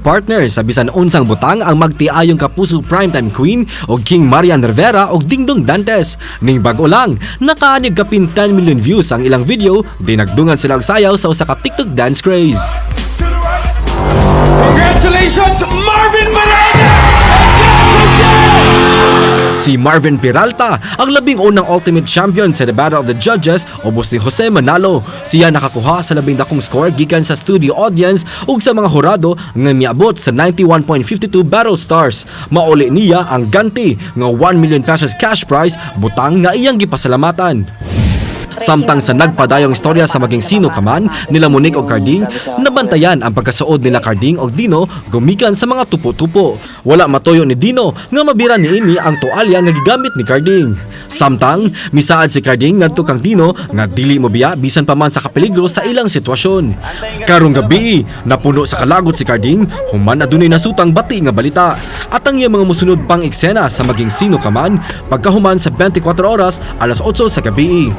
Partner sa bisan unsang butang ang magtiayong Kapuso Primetime Queen o King Marian Rivera o Dingdong Dantes. Ning bag-o lang, nakaanib kapin 10 million views ang ilang video, dinagdungan sila og sayaw sa usa ka TikTok dance craze. Congratulations, Marvin Miranda and Jess Jose! Si Marvin Peralta ang 11 na ultimate champion sa The Battle of the Judges ubos ni Jose Manalo. Siya nakakuha sa labing dakong score gikan sa studio audience ug sa mga hurado nga miabot sa 91.52 battle stars. Mauli niya ang ganti nga ₱1 million cash prize, butang nga iyang gipasalamatan. Samtang sa nagpadayong istorya sa Maging Sino Ka Man nila Monique og Carding, nabantayan ang pagkasuod nila Carding og Dino gumikan sa mga tupo-tupo. Wala matuyo ni Dino nga mabira niini ang tualya nga gigamit ni Carding. Samtang misaad si Carding ngadto kang Dino nga dili mo biya bisan pa man sa kapeligro sa ilang sitwasyon. Karong gabi, napuno sa kalagot si Carding human adunay nasutang bati nga balita. At ang iyang mga musunod pang eksena sa Maging Sino Ka Man pagkahuman sa 24 Oras, alas 8 sa gabi.